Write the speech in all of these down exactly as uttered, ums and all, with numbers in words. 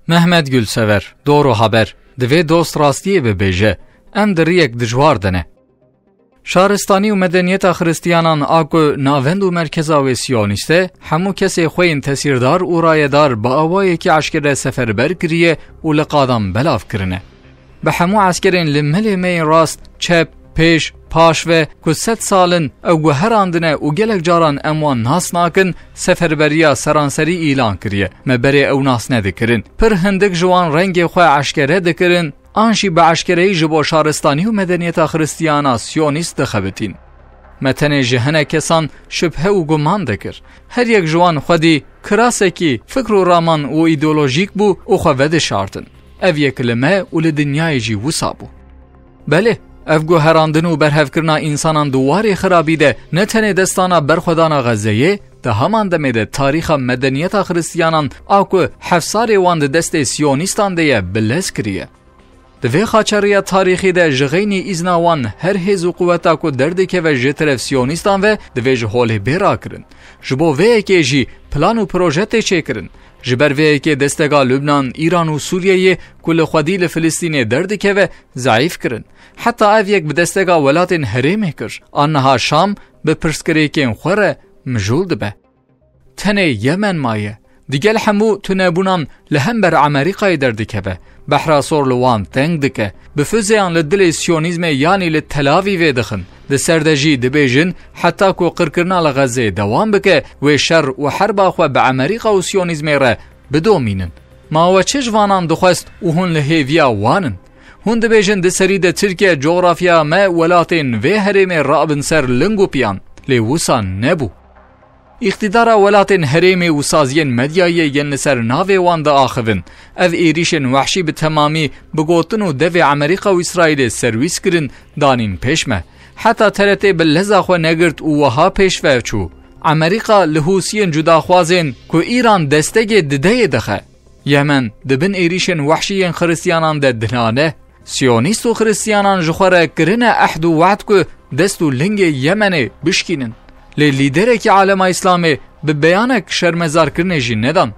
Mehmet Gülsever, Doğru Haber, divê dost rastiyê bibêje, em di riyek dijwar de ne. Şaristanî û medeniyeta Xristiyanan a ku navend û merkeza wê siyonîst e, hemû kesê xwe yên tesîrdar û rayedar bi awayekî eşkere seferber kiriye û li qadan belav kirine. Bi hemû eskerên li milê me yên rast, çep, pêş, paş ve ku sed sal in ew guherandine û gelek caran em wan nas nakin, seferberiya seranserî îlan kiriye. Me berê ew nas nedikirin. Pir hindik ji wan rengê xwe eşkere dikirin, an jî bi eşkereyî ji bo şaristanî û medeniyeta Xiristiyana Siyonîst dixebitîn. Me tenê ji hinek kesan şibhe û guman dikir. Her yek ji wan xwedî kirasekî fikr û raman û îdeolojîk bû û xwe vedişartin. Ev yek li me û li dinyayê jî wisa bû. Belê, ev guherandin û berhevkirina însanan di warê xirabî de ne tenê destana berxwedana Xezeyê, di heman demê de tarîxa medeniyeta Xiristiyanan a ku hefsarê wan di destê Siyonîstan de ye, bi lez kiriye. Di vê xaçeriya tarîxî de ji xeynî îzna wan her hêz û quweta ku derdikeve ji teref Siyonîstan ve divê ji holê bê rakirin. Ji bo vê yekê jî plan û proje tê çêkirin. Ji ber vê yekê destega Lubnan, Îran û Sûriyeyê ku li xwedî li Filistînê derdikeve, zeîf kirin. Heta ev yek bi destega welatên herêmê kir. An niha Şam bi pirsgirêkên xwe re mijûl dibe. Tenê Yemen maye. Digel hemû tunebûnan li hember Amerîkayê derdikeve. Behra Sor li wan teng dike. Bi füzeyan li dilê Siyonîzmê yanî li Tel Avîvê dixin. Di ser de jî dibêjin, heta ku qirkirina li Xezeyê dewam bike, wê şer û herba xwe bi Amerîka û Siyonîzmê re bidomînin. Ma we çi ji vanan dixwest û hûn li hêviya wan in? Hûn dibêjin di serî de Tirkiye cografya me welatên vê herêmê rabin ser ling û piyan. Lê wisa nebû. Îqtîdara welatên herêmê û saziyên medyayê yên li ser navê wan diaxivin, ev êrîşên wehşî bi temamî bi gotin û devê Amerîka û Îsraîlê serwîs kirin, danîn pêş me. Heta T R T bi leza xwe negirt û wiha pêş ve çû. Amerîka li Hûsiyên cudaxwazên ku Îran destegê dideyê dixe. Yemen di bin êrîşên wehşî yên Xiristiyanan de dinane. Siyonîst û Xiristiyanan ji xwe re kirine ehd û wehd ku dest û lingê Yemenê bişkînin. Lê lîderekî alema Îslamê bi beyanek şermezarkirinê jî nedan.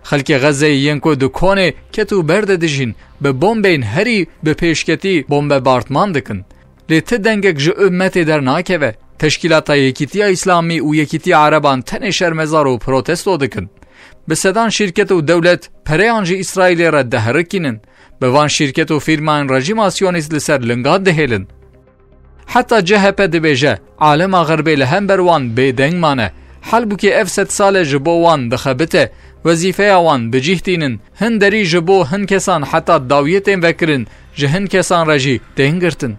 Xelkê Xezeyê yên ku di konê ket û ber de dijîn, bi bombeyên herî bi pêşketî bombebartman dikin. Lê ti dengek ji ummetê dernakeve. Teşkîlata Yekîtiya Îslamî û Yekîtiya Ereban tenê şermezar û protesto dikin. Bi sedan şîrket û dewlet pereyan ji Îsraîlê re diherikînin. Bi van şîrket û fîrmayên rejîma Siyonîst li ser lingan dihêlin. Heta C H P dibêje, alema Xerbê li hember wan bêdeng mane. Halbûkî ev sed sal e ji bo wan dixebite, wezîfeya wan bi cih tînin, hin derî ji bo hin kesan heta dawiyê tên vekirin, ji hin kesan re jî tên girtin.